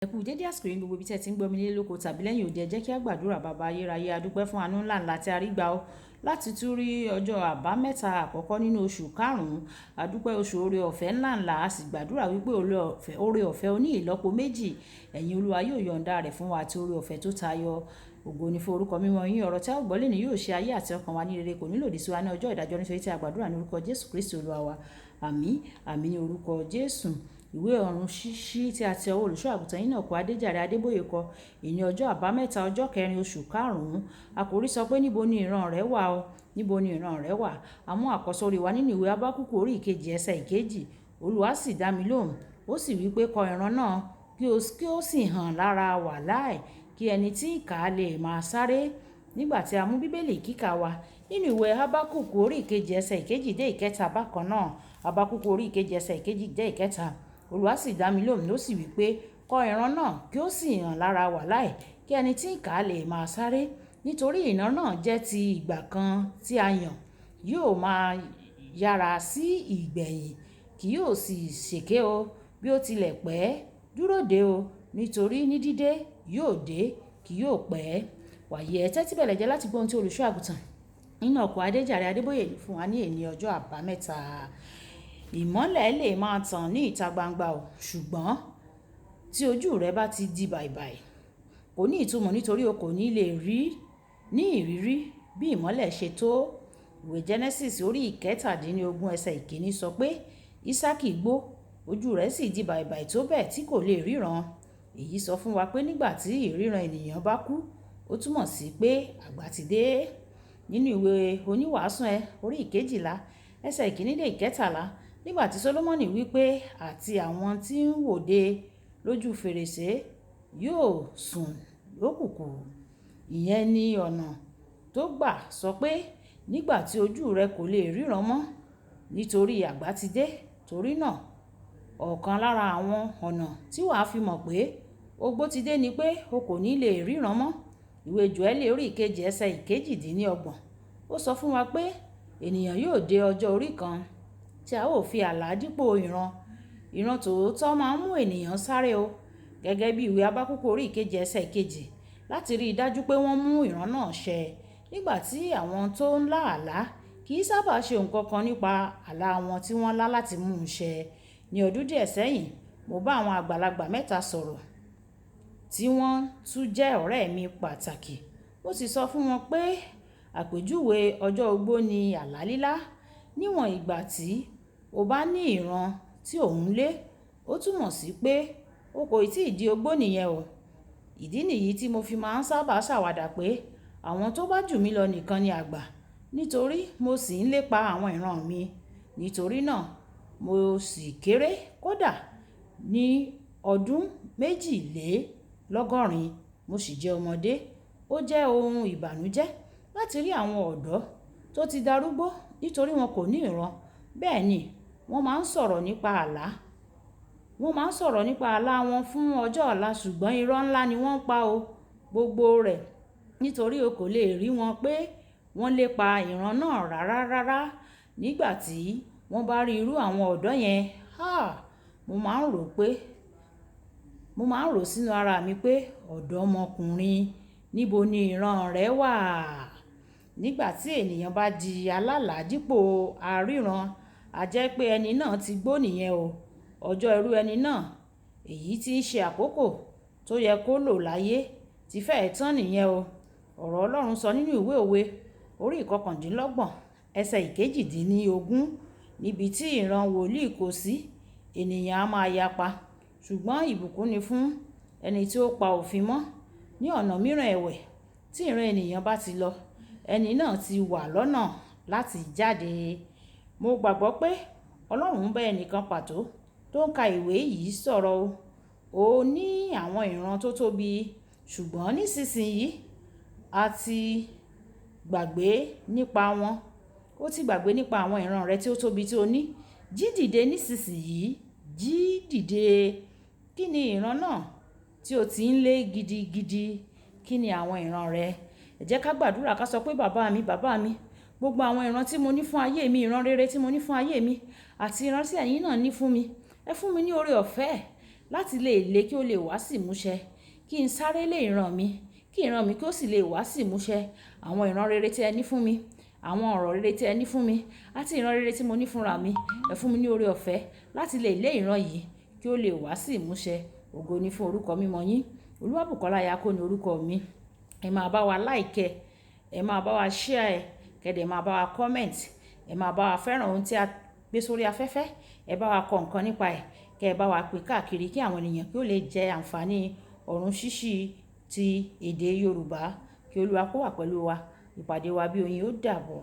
Ẹ kú dédé àsìkò yìí ní gbogbo ibi tí ẹ ti ń gbọ́ mi nílé lóko tàbí lẹ́yìn odi. Ẹ jẹ́ kí a gbàdúrà. Bàbá ayérayé, a dúpẹ́ fún àánú ńlá ńlá tí a rí gbà ó láti tún rí ọjọ́ àbámẹ́ta àkọ́kọ́ nínú oṣù karùn-ún. A dúpẹ́ oṣù oore ọ̀fẹ́ ńlá ńlá, a sì gbàdúrà wípé oore ọ̀fẹ́ oní ìlọ́po méjì ẹ̀yin Olúwa yóò yọ̀ǹda rẹ̀ fún wa àti oore ọ̀fẹ́ tó tayọ. Ògo ni fún orúkọ mímọ́ yín. Ọ̀rọ̀ tí a ó gbọ́ lónìí yóò ṣe ayé àti ọkàn wa ní rere, kò ní lòdì sí wa ní ọjọ́ ìdájọ́, nítorí tí a gbàdúrà ní orúkọ Jésù Kristi Olúwa wa. Àmín, àmín ní orúkọ Jésù. Ìwé ọ̀run ṣíṣí tí a ti ọwọ́ olùṣọ́ àgùntàn Enoch Adéjàre Adébóyè kọ ìní ọjọ́ àbámẹ́ta ọjọ́ kẹrin oṣù karùn-ún. Àkòrí sọ pé níbo ni ìran rẹ wà o? Níbo ni ìran rẹ wà? Àmú àkọ́sórí wa nínú ìwé Hábákúkù orí ìkejì ẹsẹ̀ ìkejì. Olúwa sì dá mi lóhùn, ó sì wí pé kọ ìran náà kí ó sì hàn lára wàláì, kí ẹni tí ń kà á lè máa sáré. Nígbà tí a mú Bíbélì kíkà wa nínú ìwé Hábákúkù orí ìkejì ẹsẹ̀ ìkejì dé ìkẹta bákan náà. Hábákúkù orí ìkejì ẹsẹ̀ ìkejì dé ìkẹta. Olúwa sì dá mi lóhùn, ó sì wí pé kọ ìran náà kí ó sì hàn lára wàláì, kí ẹni tí ń kà á lè máa sáré. Nítorí ìran náà jẹ́ ti ìgbà kan tí a yàn, yóò máa yára sí ìgbẹ̀yìn, kì yóò sì ṣèké o. Bí ó tilẹ̀ pẹ́, dúró dè o, nítorí ní dídé yóò dé, kì yóò pẹ́. Wàyí ẹ tẹ́tí bẹ̀lẹ̀ jẹ́ láti gbọ́ ohun tí olùṣọ́ àgùntàn Enoch Adéjàre Adébóyè fún wa ní èní ọjọ́ àbámẹ́ta. Ìmọ́lẹ̀ lè máa tàn ní ìta gbangba o, ṣùgbọ́n tí ojú rẹ bá ti di bàìbàì, kò ní ìtumọ̀ nítorí o kò ní lè rí ní ìrírí bí ìmọ́lẹ̀ ṣe tó. Ìwé Genesis orí ìkẹtàdínlógún ẹsẹ̀ ìkíní sọ pé Ísákì gbó, ojú rẹ̀ sì di bàìbàì tó bẹ́ẹ̀ tí kò lè ríran. Èyí sọ fún wa pé nígbà tí ìríran ènìyàn bá kú, ó túmọ̀ sí pé àgbà ti dé. Nínú ìwé oníwàásù ẹ orí ìkejìlá ẹsẹ̀ ìkíní dé ìkẹtàlá, nígbà tí Sólómọ́nì wí pé àti àwọn tí ń wòde lójú fèrèsé yóò sùn lókùkù. Ìyẹn ni ọ̀nà tó gbà sọ pé nígbà tí ojú rẹ kò lè ríran mọ́ nítorí àgbà ti dé. Torí náà, ọ̀kan lára àwọn ọ̀nà tí wà á fi mọ̀ pé ogbó ti dé ni pé o kò ní lè ríran mọ́. Ìwé Jóẹ́lì orí ìkejì ẹsẹ̀ ìkejìdínlọ́gbọ̀n ó sọ fún wa pé ènìyàn yóò dé ọjọ́ orí kan tí a ó fi àlá dípò ìran. Ìran tòótọ́ máa ń mú ènìyàn sáré o. Gẹ́gẹ́ bí ìwé Hábákúkù orí ìkejì ẹsẹ̀ ìkejì, láti rí i dájú pé wọ́n mú ìran náà ṣẹ. Nígbà tí àwọn tó ń lá àlá kì í sábà ṣe nǹkan kan nípa àlá wọn tí wọ́n lá láti mú un ṣẹ. Ní ọdún díẹ̀ sẹ́yìn, mo bá àwọn àgbàlagbà mẹ́ta sọ̀rọ̀ tí wọ́n tún jẹ́ ọ̀rẹ́ mi pàtàkì. Mo sì sọ fún wọn pé àpèjúwe ọjọ́ ogbó ni àlá lílá. Níwọ̀n ìgbà tí o bá ní ìran tí ò ń lé, ó túmọ̀ sí pé o kò ì tí di ogbó nìyẹn o. Ìdí nìyí tí mo fi máa ń sábà ṣàwàdà pé àwọn tó bá jù mí lọ nìkan ni àgbà, nítorí mo sì ń lépa àwọn ìran mi. Nítorí náà, mo sì kéré kódà ní ọdún méjìlélọ́gọ́rin, mo sì jẹ́ ọmọdé. Ó jẹ́ ohun ìbànújẹ́ láti rí àwọn ọ̀dọ́ tó ti darúgbó nítorí wọn kò ní ìran. Bẹ́ẹ̀ ni, wọ́n máa ń sọ̀rọ̀ nípa àlá. Wọ́n máa ń sọ̀rọ̀ nípa àlá wọn fún ọjọ́ ọ̀la, ṣùgbọ́n irọ́ ńlá ni wọ́n ń pa o gbogbo rẹ̀, nítorí o kò lè rí wọn pé wọ́n lépa ìran náà rárá rárá. Nígbà tí wọ́n bá rí irú àwọn ọ̀dọ́ yẹn, háà, mo máa ń rò pé, mo máa ń rò sínú ara mi pé ọ̀dọ́mọkùnrin, níbo ni ìran rẹ wà? Nígbà tí ènìyàn bá di alálàá dípò aríran, a jẹ́ pé ẹni náà ti gbó nìyẹn o. Ọjọ́ irú ẹni náà, èyí tí ń ṣe àkókò tó yẹ kó lò láyé, ti fẹ́ẹ̀ tán nìyẹn o. Ọ̀rọ̀ Ọlọ́run sọ nínú ìwé òwe orí ìkọkàndínlọ́gbọ̀n ẹsẹ̀ ìkejìdínlógún, níbi tí ìran wòlíì kò sí, ènìyàn a máa yapa. Ṣùgbọ́n ìbùkún ni fún ẹni tí ó pa òfin mọ́. Ní ọ̀nà mìíràn ẹ̀wẹ̀, tí ìran ènìyàn bá ti lọ, ẹni náà ti wà lọ́nà láti jáde. Mo gbàgbọ́ pé Ọlọ́run ń bá ẹnìkan pàtó tó ń ka ìwé yìí sọ̀rọ̀ o. Ó ní àwọn ìran tó tóbi, ṣùgbọ́n nísinsìnyí a ti gbàgbé nípa wọn. Ó ti gbàgbé nípa àwọn ìran rẹ tí ó tóbi tí o ní. Jí dìde nísinsìnyí, jí dìde. Kí ni ìran náà tí o ti ń lé gidigidi? Kí ni àwọn ìran rẹ? Ẹ jẹ́ ká gbàdúrà ká sọ pé bàbá mi, bàbá mi, gbogbo àwọn ìran tí mo ní fún ayé mi, ìran rere tí mo ní fún ayé mi àti ìran tí ẹ̀yin náà ní fún mi, ẹ fún mi ní oore ọ̀fẹ́ láti lè lé kí ó lè wá sí ìmúṣẹ. Kí n sáré lé ìran mi, kí ìran mi kí ó sì lè wá sí ìmúṣẹ. Àwọn ìran rere tí ẹ ní fún mi, àwọn ọ̀rọ̀ rere tí ẹ ní fún mi, àti ìran rere tí mo ní fúnra mi. Ẹ fún mi ní oore ọ̀fẹ́ láti lè lé ìran yìí kí ó lè wá sí ìmúṣẹ. Ògo ni fún orúkọ mímọ́ yín. Olúwabùkọ́lá Ayako ni orúkọ mi. Ẹ máa bá wa like ẹ, ẹ máa bá wa share ẹ, kẹ́ dẹ̀ máa bá wa comment, ẹ máa bá wa fẹ́ràn ohun tí a gbé sórí afẹ́fẹ́, ẹ bá wa kọ nǹkan nípa ẹ̀, kí ẹ bá wa pín káàkiri kí àwọn ènìyàn kí ó lè jẹ àǹfààní ọ̀run ṣíṣí ti èdè Yorùbá. Kí Olúwa kó wà pẹ̀lú wa. Ìpàdé wa bí oyin ó dàbọ̀.